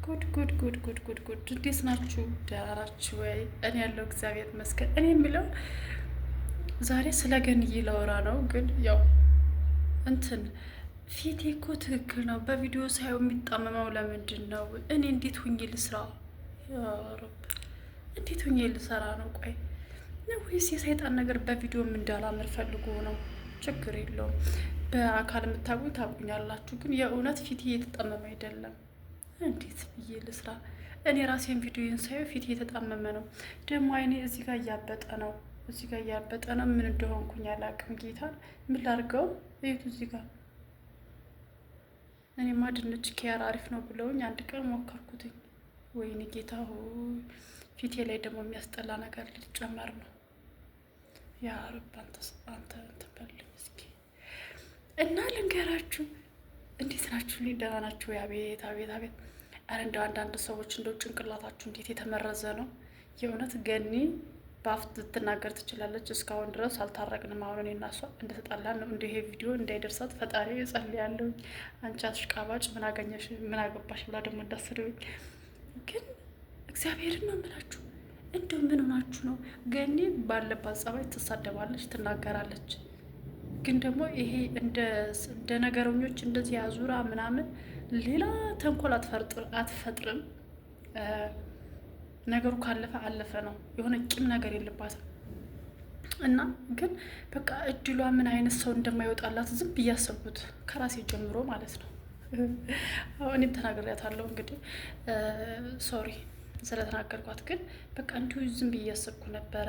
ጉድ ጉድ ጉድ ጉድ ጉድ ጉድ! እንዴት ናችሁ? ደህና ናችሁ ወይ? እኔ ያለው እግዚአብሔር ይመስገን። እኔ የሚለው ዛሬ ስለ ገንዬ ላወራ ነው። ግን ያው እንትን ፊቴ እኮ ትክክል ነው። በቪዲዮ ሳየው የሚጣመመው ለምንድን ነው? እኔ እንዴት ሁኜ ልስራ? እንዴት ሁኜ ልሰራ ነው? ቆይ ወይስ የሰይጣን ነገር በቪዲዮም እንዳላምር ፈልጎ ነው? ችግር የለውም። በአካል የምታውቁኝ ታውቁኛላችሁ። ግን የእውነት ፊቴ እየተጣመመ አይደለም። እንዴት ብዬ ልስራ? እኔ ራሴን ቪዲዮን ሳየው ፊት እየተጣመመ ነው። ደግሞ አይኔ እዚህ ጋር እያበጠ ነው፣ እዚህ ጋር እያበጠ ነው። ምን እንደሆንኩኝ አላውቅም። ጌታ ምን ላድርገው? እዩት እዚህ ጋር። እኔማ ድንች ኪያር አሪፍ ነው ብለውኝ አንድ ቀን ሞከርኩትኝ። ወይኔ ጌታ፣ ፊቴ ላይ ደግሞ የሚያስጠላ ነገር ሊጨመር ነው። ያ ረብ አንተ እንትን በልልኝ እስኪ። እና ልንገራችሁ፣ እንዴት ናችሁ? ደህና ናችሁ? አቤት አቤት አቤት! ኧረ እንደው አንዳንድ ሰዎች እንደው ጭንቅላታችሁ እንዴት የተመረዘ ነው የእውነት። ገኒ በአፍ ልትናገር ትችላለች። እስካሁን ድረስ አልታረቅንም። አሁን እኔ እና እሷ እንደተጣላን ነው። እንደ ይሄ ቪዲዮ እንዳይደርሳት ፈጣሪ እጸልያለሁኝ። አንቺ አሽቃባጭ ምን አገኘሽ ምን አገባሽ ብላ ደግሞ እንዳስደውኝ። ግን እግዚአብሔርን ነው የምላችሁ። እንደው ምን ሆናችሁ ነው? ገኒ ባለባት ጸባይ ትሳደባለች፣ ትናገራለች። ግን ደግሞ ይሄ እንደ ነገረኞች እንደዚህ አዙራ ምናምን ሌላ ተንኮል አትፈጥርም። ነገሩ ካለፈ አለፈ ነው። የሆነ ቂም ነገር የለባትም። እና ግን በቃ እድሏ ምን አይነት ሰው እንደማይወጣላት ዝም ብዬ አሰብኩት ከራሴ ጀምሮ ማለት ነው። እኔም ተናግሬያታለሁ እንግዲህ sorry ስለተናገርኳት። ግን በቃ እንዲሁ ዝም ብዬ አሰብኩ ነበረ።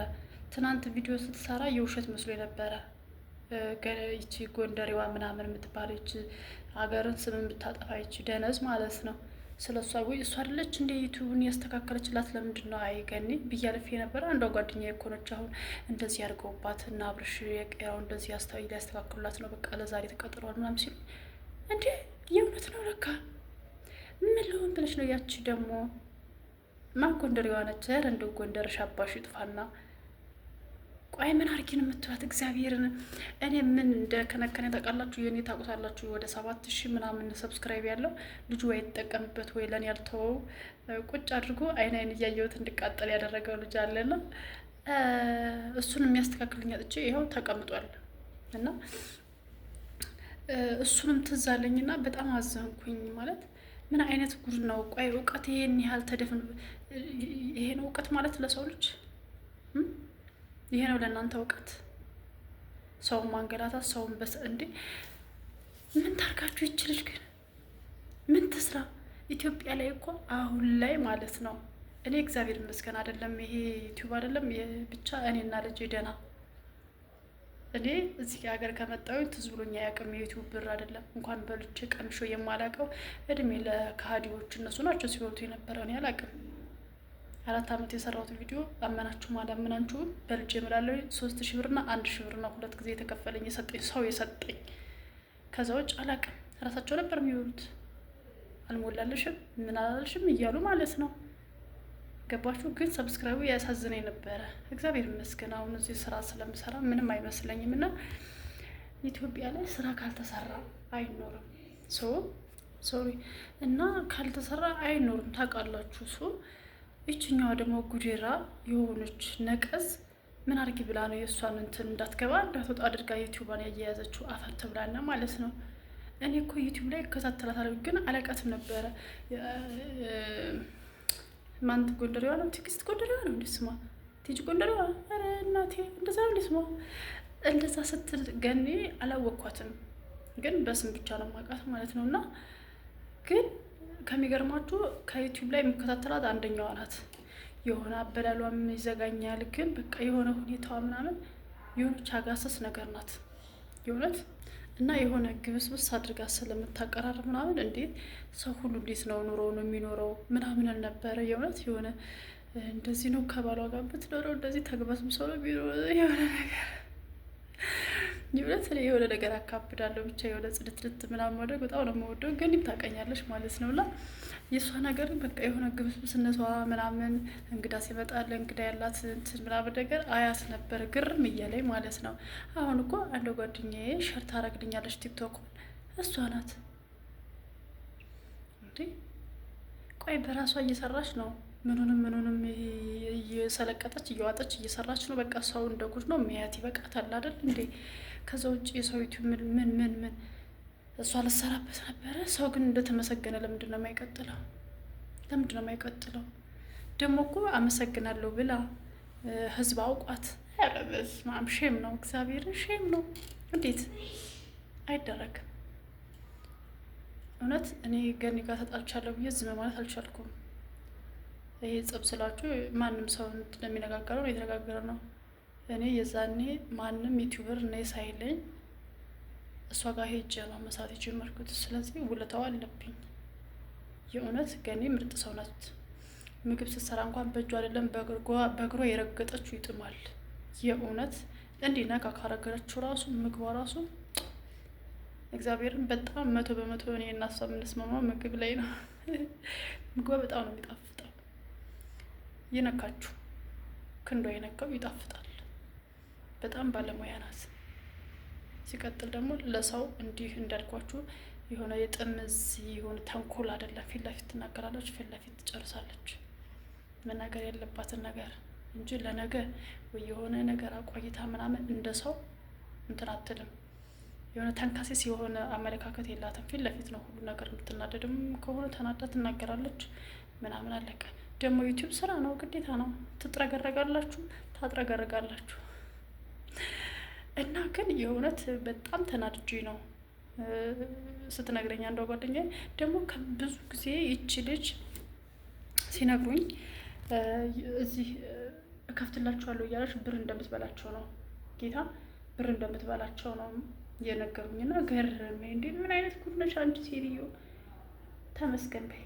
ትናንት ቪዲዮ ስትሰራ የውሸት መስሎ ነበረ። ይቺ ጎንደሬዋ ምናምን የምትባለው ይቺ ሀገርን ስም የምታጠፋ ይቺ ደነዝ ማለት ነው። ስለ እሷ ወይ እሷ አይደለች እንደ ዩቱብን ያስተካከለችላት ለምንድን ነው አይገኒ ብያለፍ የነበረ አንዷ ጓደኛ የኮነች አሁን እንደዚህ ያድርገውባት እና አብርሽ የቀራው እንደዚህ ሊያስተካክሉላት ነው፣ በቃ ለዛሬ ተቀጥሯል ምናምን ሲሉ እንዴ የእውነት ነው ለካ ምን ልሆን ብለሽ ነው? ያቺ ደግሞ ማን ጎንደሬዋ ነች? ኧረ እንደው ጎንደር ሻባሽ ይጥፋና ቆይ ምን አርጊ ነው የምትሏት? እግዚአብሔርን እኔ ምን እንደከነከነ ታውቃላችሁ? የእኔ ታውቁታላችሁ። ወደ 7000 ምናምን subscribe ያለው ልጁ ወይ የተጠቀምበት ወይ ለእኔ ያልተወው ቁጭ አድርጎ አይን አይን እያየሁት እንድቃጠል ያደረገው ልጅ አለና እሱን የሚያስተካክልኝ አጥቼ ይኸው ተቀምጧል። እና እሱንም ትዝ አለኝና በጣም አዘንኩኝ። ማለት ምን አይነት ጉድ ነው? ቆይ እውቀት ይሄን ያህል ተደፍን፣ ይሄን እውቀት ማለት ለሰው ልጅ ይሄ ነው ለእናንተ እውቀት? ሰውን ማንገላታት፣ ሰውን በስ እንዴ ምን ታርጋችሁ? ይችልሽ ግን ምን ትስራ? ኢትዮጵያ ላይ እኮ አሁን ላይ ማለት ነው እኔ እግዚአብሔር ይመስገን አይደለም ይሄ ዩቲዩብ አይደለም ብቻ እኔና ልጄ ደህና። እኔ እዚህ ሀገር ከመጣሁኝ ትዝ ብሎኝ አያውቅም። የዩቲዩብ ብር አይደለም እንኳን በልቼ ቀምሾ የማላውቀው እድሜ ለካሃዲዎች እነሱ ናቸው ሲበሉት የነበረው እኔ አላውቅም። 4 ዓመት የሰራሁት ቪዲዮ አመናችሁም አላመናችሁም በልጄ እምላለሁ። 3000 ብርና 1000 ብር ነው ሁለት ጊዜ የተከፈለኝ የሰጠኝ ሰው የሰጠኝ። ከዛ ውጭ አላውቅም። ራሳቸው ነበር የሚበሉት። አልሞላለሽም ምን አላለሽም እያሉ ማለት ነው። ገባችሁ? ግን subscribe ኡ ያሳዝነኝ ነበረ። እግዚአብሔር ይመስገን አሁን እዚህ ስራ ስለምሰራ ምንም አይመስለኝም። እና ኢትዮጵያ ላይ ስራ ካልተሰራ አይኖርም። so sorry እና ካልተሰራ አይኖርም። ታውቃላችሁ so ይችኛዋ ደግሞ ጉዴራ የሆነች ነቀዝ ምን አርጊ ብላ ነው የእሷን እንትን እንዳትገባ እንዳትወጣ አድርጋ ዩቲዩባን ያያያዘችው አፈር ትብላና ማለት ነው። እኔ እኮ ዩቲዩብ ላይ እከታተላታለሁ ግን አለቃትም ነበረ። ማንት ጎንደሬዋ ነው? ትዕግስት ጎንደሬዋ ነው እንዴ ስሟ? ቲጂ ጎንደሬዋ? ኧረ እናቴ እንደዛ ነው እንዴ ስሟ? እንደዛ ስትል ገኔ አላወቅኳትም፣ ግን በስም ብቻ ነው የማውቃት ማለት ነው። እና ግን ከሚገርማችሁ ከዩቲዩብ ላይ የምከታተላት አንደኛዋ ናት። የሆነ አበላሏም ይዘጋኛል፣ ግን በቃ የሆነ ሁኔታዋ ምናምን የሆነች አጋሰስ ነገር ናት የእውነት እና የሆነ ግብስብስ አድርጋ ስለምታቀራርብ ምናምን እንዴ ሰው ሁሉ እንዴት ነው ኑሮ ነው የሚኖረው ምናምን ነበረ። የእውነት የሆነ እንደዚህ ነው ከባሏ ጋር ብትኖረው እንደዚህ ተግበስብሰው ነው የሚኖረው የሆነ ነገር የእውነት እኔ የሆነ ነገር አካብዳለሁ ብቻ የሆነ ጽድትድት ምናምን ማድረግ በጣም ነው የምወደው። ግን ታውቀኛለሽ ማለት ነው። እና የእሷ ነገር በቃ የሆነ ግብስብስነቷ ምናምን እንግዳ ሲመጣ ለእንግዳ ያላት እንትን ምናምን ነገር አያት ነበር ግርም እያለኝ ማለት ነው። አሁን እኮ አንድ ጓደኛዬ share ታረግልኛለች ቲክቶክ፣ እሷ ናት እንዴ። ቆይ በራሷ እየሰራች ነው። ምኑንም ምኑንም እየሰለቀጠች እየዋጠች እየሰራች ነው። በቃ ሰው እንደ ጉድ ነው የሚያያት። ይበቃታል አይደል እንዴ? ከዛ ውጭ የሰው ዩቲዩብ ምን ምን ምን ምን እሷ ልትሰራበት ነበረ። ሰው ግን እንደተመሰገነ ለምንድን ነው የማይቀጥለው? ለምንድን ነው የማይቀጥለው? ደግሞ እኮ አመሰግናለሁ ብላ ህዝብ አውቋት። ኧረ በስመ አብ shame ነው፣ እግዚአብሔርን shame ነው። እንዴት አይደረግም? እውነት እኔ ገኒ ጋር ተጣልቻለሁ ብዬ ዝም ማለት አልቻልኩም። ይሄ ጸብ ስላችሁ ማንም ሰው እንደሚነጋገረው የተነጋገረ ነው። እኔ የዛኔ ማንም YouTuber እኔ ሳይለኝ እሷ ጋር ሄጄ ነው መስራት የጀመርኩት። ስለዚህ ውለታው አለብኝ። የእውነት ገኒ ምርጥ ሰው ናት። ምግብ ስትሰራ እንኳን በእጇ አይደለም በእግሯ የረገጠችው ይጥማል። የእውነት እንዲህ ነካ ካረገረችው ራሱ ምግቧ ራሱ እግዚአብሔርን በጣም 100% እኔ እና እሷ የምንስማማው ምግብ ላይ ነው። ምግቧ በጣም ነው የሚጣፍጠው። የነካችሁ ክንዷ የነካው ይጣፍጣል። በጣም ባለሙያ ናት። ሲቀጥል ደግሞ ለሰው እንዲህ እንዳልኳችሁ የሆነ የጥምዝ የሆነ ተንኮል አይደለም። ፊት ለፊት ትናገራለች፣ ፊት ለፊት ትጨርሳለች መናገር ያለባትን ነገር እንጂ ለነገ ወይ የሆነ ነገር አቆይታ ምናምን እንደ ሰው እንትን አትልም። የሆነ ተንካሴስ የሆነ አመለካከት የላትም። ፊት ለፊት ነው ሁሉ ነገር። የምትናደድም ከሆነ ተናዳ ትናገራለች ምናምን አለቀ። ደግሞ ዩቲዩብ ስራ ነው፣ ግዴታ ነው። ትጥረገረጋላችሁ፣ ታጥረገረጋላችሁ። እና ግን የእውነት በጣም ተናድጄ ነው ስትነግረኝ አንዷ ጓደኛዬ ደግሞ ከብዙ ጊዜ ይቺ ልጅ ሲነግሩኝ እዚህ እከፍትላችኋለሁ እያለች ብር እንደምትበላቸው ነው፣ ጌታ ብር እንደምትበላቸው ነው የነገሩኝ። እና ገረመኝ። እንዴ ምን አይነት ጉድ ነሽ አንቺ ሴትዮ! ተመስገን በይ።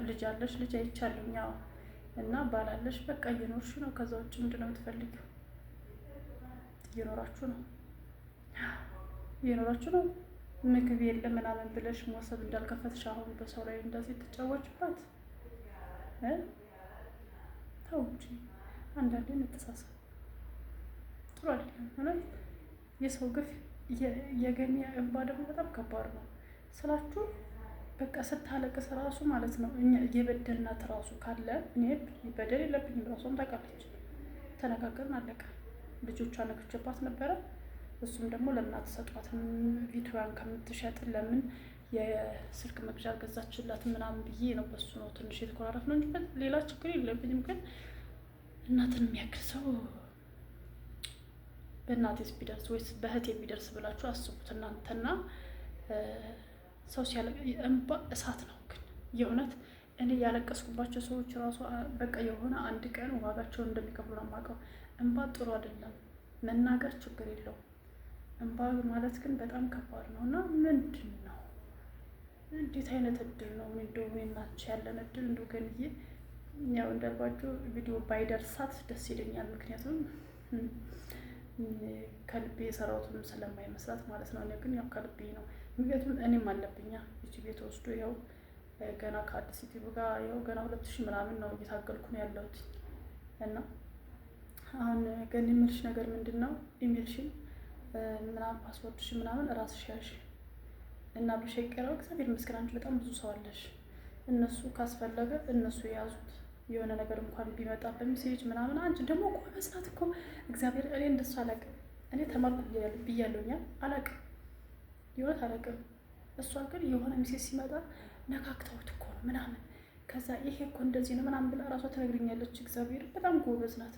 ልጅ አለሽ፣ ልጅ አይቻለሁኝ። አዎ እና ባላለሽ በቃ እየኖርሽ ነው። ከዛ ውጭ ምንድን ነው የምትፈልጊው? እየኖራችሁ ነው፣ እየኖራችሁ ነው። ምግብ የለም ምናምን ብለሽ ሞሰብ እንዳልከፈትሽ አሁን በሰው ላይ እንደዚህ ትጫወችባት። ተው እንጂ አንዳንዴ እንተሳሰብ። ጥሩ አይደለም እውነት። የሰው ግፍ የገኒ እንባ ደግሞ በጣም ከባድ ነው ስላችሁ በቃ ስታለቅስ ራሱ ማለት ነው። እኛ የበደልናት ራሱ ካለ እኔ በደል የለብኝም፣ ራሷም ታውቃለች። ተነጋገርን፣ አለቀ። ልጆቿ ነክቼባት ነበረ። እሱም ደግሞ ለምን አትሰጧትም ቪቱያን ከምትሸጥ ለምን የስልክ መግዣ ገዛችላት ምናምን ብዬ ነው። በሱ ነው ትንሽ የተኮራረፍ ነው እንጂ ሌላ ችግር የለብኝም። ግን እናትን የሚያክል ሰው በእናቴስ ቢደርስ ወይስ በእህቴ ቢደርስ ብላችሁ አስቡት እናንተና። ሰው ሲያለቅ እንባ እሳት ነው። ግን የእውነት እኔ ያለቀስኩባቸው ሰዎች ራሱ በቃ የሆነ አንድ ቀን ዋጋቸውን እንደሚከፍሉ ነው የማውቀው። እንባ ጥሩ አይደለም፣ መናገር ችግር የለውም። እንባ ማለት ግን በጣም ከባድ ነው። እና ምንድን ነው እንዴት አይነት እድል ነው? እንደው እኔና አንቺ ያለን እድል እንደው ገንዬ፣ ያው እንዳልኳችሁ ቪዲዮ ባይደርሳት ደስ ይለኛል። ምክንያቱም ከልቤ የሰራሁትም ስለማይመስላት ማለት ነው። እኔ ግን ያው ከልቤ ነው። ምክንያቱም እኔም አለብኛ ዩቲዩብ ተወስዶ ይኸው ገና ከአዲስ ዩቲዩብ ጋር ይኸው ገና 2000 ምናምን ነው እየታገልኩ ነው ያለሁት። እና አሁን ገኒ የምልሽ ነገር ምንድን ነው፣ ኢሜልሽን ምናምን password ሽን ምናምን እራስሽ ያዥ እና ብለሽ የቀረው እግዚአብሔር ይመስገን አንቺ በጣም ብዙ ሰው አለሽ። እነሱ ካስፈለገ እነሱ የያዙት የሆነ ነገር እንኳን ቢመጣ በ message ምናምን። አንቺ ደግሞ ጎበዝ ናት እኮ እግዚአብሔር። እኔ እንደሱ አላውቅም። እኔ ተማርኩ ብያለሁኛ አላውቅም፣ የእውነት አላውቅም። እሷ ግን የሆነ message ሲመጣ ነካክተውት እኮ ነው ምናምን፣ ከዛ ይሄ እኮ እንደዚህ ነው ምናምን ብላ እራሷ ትነግረኛለች። እግዚአብሔር በጣም ጎበዝ ናት፣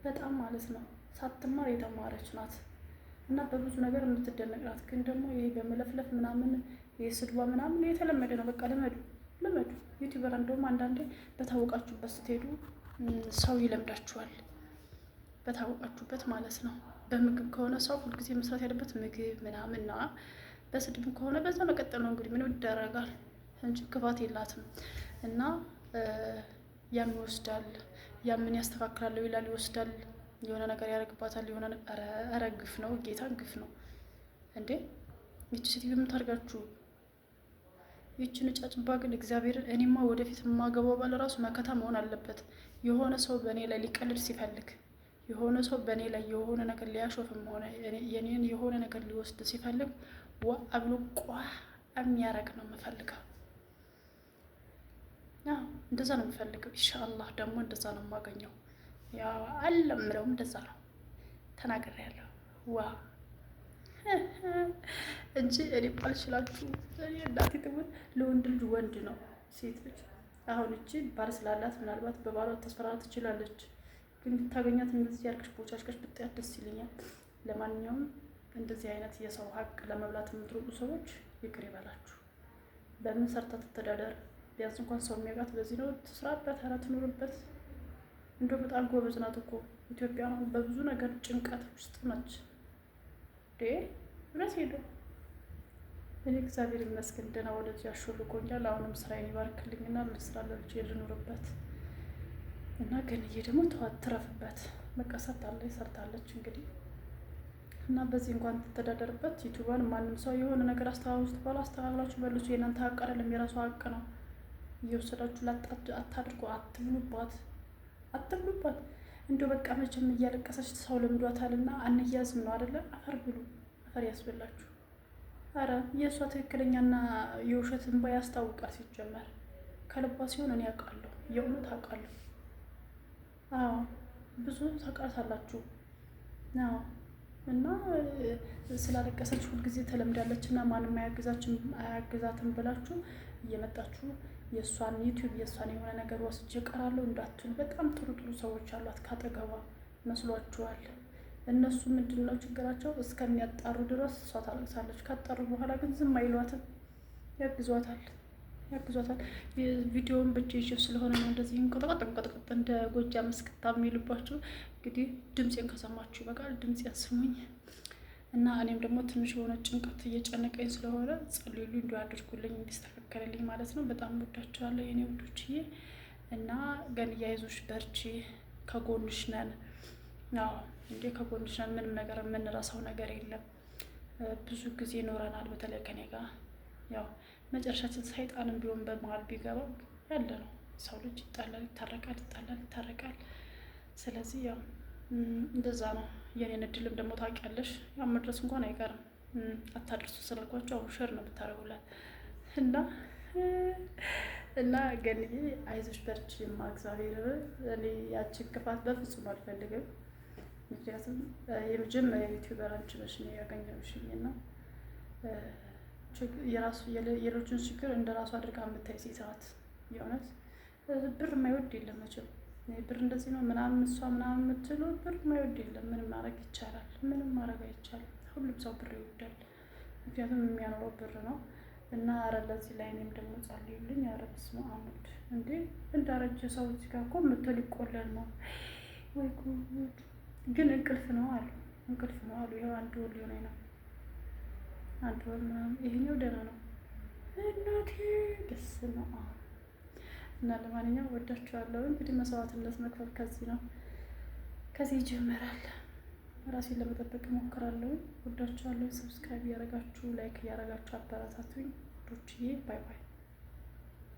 በጣም ማለት ነው። ሳትማር የተማረች ናት እና በብዙ ነገር የምትደነቅ ናት። ግን ደግሞ ይሄ በመለፍለፍ ምናምን የስድቧ ምናምን የተለመደ ነው። በቃ ልመዱ ልመዱ። YouTuber እንደውም አንዳንዴ በታወቃችሁበት ስትሄዱ ሰው ይለምዳችኋል። በታወቃችሁበት ማለት ነው። በምግብ ከሆነ ሰው ሁልጊዜ መስራት ያለበት ምግብ ምናምን ነዋ። በስድብ ከሆነ በዛ መቀጠል ነው እንግዲህ ምን ይደረጋል እንጂ ክፋት የላትም። እና ያም ይወስዳል፣ ያምን ያስተካክላለሁ ይላል፣ ይወስዳል፣ የሆነ ነገር ያደርግባታል። የሆነ ኧረ ግፍ ነው፣ ጌታ ግፍ ነው እንዴ! ይቺ ሴትዮ የምታደርጋችሁ ይችን ጫጭባ ግን እግዚአብሔርን እኔማ ወደፊት የማገባው ባል ራሱ መከታ መሆን አለበት። የሆነ ሰው በእኔ ላይ ሊቀልድ ሲፈልግ፣ የሆነ ሰው በእኔ ላይ የሆነ ነገር ሊያሾፍም ሆነ የኔን የሆነ ነገር ሊወስድ ሲፈልግ ዋ አብሎ ቋ የሚያረግ ነው የምፈልገው። እንደዛ ነው የምፈልገው። ኢንሻአላህ ደግሞ እንደዛ ነው የማገኘው። ያ አለ የምለውም እንደዛ ነው ተናግሬያለሁ። ዋ እንጂ እኔ አልችላችሁ። እኔ እናቴ ትሙት ለወንድ ልጅ ወንድ ነው ሴት ልጅ አሁን እቺ ባል ስላላት ምናልባት በባሏ ተስፈራራ ትችላለች። ግን ብታገኛት እንደዚህ ያልክሽ ቦቻችከሽ ብታያት ደስ ይለኛል። ለማንኛውም እንደዚህ አይነት የሰው ሀቅ ለመብላት የምትሮጡ ሰዎች ይቅር ይበላችሁ። በምን ሰርታ ትተዳደር? ቢያንስ እንኳን ሰው የሚያውቃት በዚህ ነው። ትስራበት፣ ኧረ ትኑርበት። እንደው በጣም ጎበዝ ናት እኮ ኢትዮጵያ አሁን በብዙ ነገር ጭንቀት ውስጥ ነች። እውነት ሄደው እኔ እግዚአብሔር ይመስገን ደህና ወደዚህ አሾልኮኛል። አሁንም ስራዬን ይባርክልኝና ልስራ ለልጄ ልኑርበት እና ገንዬ ደግሞ ትረፍበት። በቃ ሰርታለች ሰርታለች እንግዲህ እና በዚህ እንኳን ትተዳደርበት። ዩቱቧን ማንም ሰው የሆነ ነገር አስተካክሉ ባሉ አስተካክላችሁ መልሱ። የእናንተ ሀቅ አይደለም የራሱ ሀቅ ነው። እየወሰዳችሁ አታድርጉ። አትብሉባት፣ አትብሉባት። እንደው በቃ መቼም እያለቀሰች ሰው ለምዷታልና አንያዝም ነው አይደለ? አፈር ብሉ፣ አፈር ያስበላችሁ። አረ የእሷ ትክክለኛና የውሸት እንባ ያስታውቃል። ሲጀመር ከልቧ ሲሆን እኔ አውቃለሁ፣ የእውነት አውቃለሁ። አዎ ብዙ ታውቃታላችሁ። አዎ እና ስላለቀሰች ሁልጊዜ ተለምዳለች እና ማንም አያግዛትም ብላችሁ እየመጣችሁ የእሷን ዩቲዩብ የእሷን የሆነ ነገር ወስጄ እቀራለሁ እንዳትሉ። በጣም ጥሩ ጥሩ ሰዎች አሏት ካጠገቧ መስሏችኋል። እነሱ ምንድን ነው ችግራቸው? እስከሚያጣሩ ድረስ እሷ ታለቅሳለች። ካጣሩ በኋላ ግን ዝም አይሏትም፣ ያግዟታል ያግዟታል። ቪዲዮውን ብቻ ይዤው ስለሆነ ነው እንደዚህ እንቆጥቆጥ እንቆጥቆጥ እንደ ጎጃም እስክታ የሚልባችሁ። እንግዲህ ድምፄን ከሰማችሁ ይበቃል። ድምፄን ስሙኝ እና እኔም ደግሞ ትንሽ የሆነ ጭንቀት እየጨነቀኝ ስለሆነ ጸልዩልኝ፣ እንዲሁ አድርጉልኝ እንዲስተካከልልኝ ማለት ነው። በጣም ወዳችኋለሁ የኔ ውዶችዬ። እና ገንዬ አይዞሽ፣ በርቺ፣ ከጎንሽ ነን። አዎ እንዴ ከጎንሽ ነን። ምንም ነገር የምንረሳው ነገር የለም። ብዙ ጊዜ ይኖረናል። በተለይ ከኔ ጋር ያው መጨረሻችን ሰይጣንም ቢሆን በመሀል ቢገባ ያለ ነው። ሰው ልጅ ይጣላል፣ ይታረቃል፣ ይጣላል፣ ይታረቃል። ስለዚህ ያው እንደዛ ነው። የኔን እድልም ደግሞ ታውቂያለሽ። ያው መድረስ እንኳን አይቀርም። አታድርሱ ስላልኳቸው አሁን share ነው የምታደርጉላት እና እና ገንዬ አይዞሽ በርቺ። እግዚአብሔር እኔ ያችን ክፋት በፍጹም አልፈልግም። ምክንያቱም የመጀመሪያ YouTuber አንቺ ነሽ እኔ ያገኘሁሽኝ እና የራሱ የሌሎችን ችግር እንደ ራሱ አድርጋ የምታይ ሴት ናት። የእውነት ብር የማይወድ የለም መቼም ብር እንደዚህ ነው ምናምን እሷ ምናምን የምትሉ ብር የማይወድ የለም። ምንም ማድረግ ይቻላል? ምንም ማድረግ አይቻልም። ሁሉም ሰው ብር ይወዳል። ምክንያቱም የሚያኖረው ብር ነው። እና ኧረ ለዚህ ላይ እኔም ደግሞ ጸልዩልኝ። ኧረ በስመ አብ ወልድ እንዴ! እንዳረጀ ሰው እዚህ ጋር እኮ መቶ ሊቆለል ነው ወይ ጉድ! ግን እንቅልፍ ነው አሉ፣ እንቅልፍ ነው አሉ። ይኸው አንድ ወር ሊሆነኝ ነው፣ አንድ ወር ምናምን። ይሄኛው ደህና ነው እናቴ፣ በስመ አብ። እና ለማንኛውም ወዳችኋለሁ። እንግዲህ መስዋዕትነት መክፈል ከዚህ ነው፣ ከዚህ ይጀምራል። ራሴን ለመጠበቅ እሞክራለሁ። ወዳችኋለሁ። subscribe እያደረጋችሁ like እያደረጋችሁ አበረታቱኝ። ዶችዬ bye bye።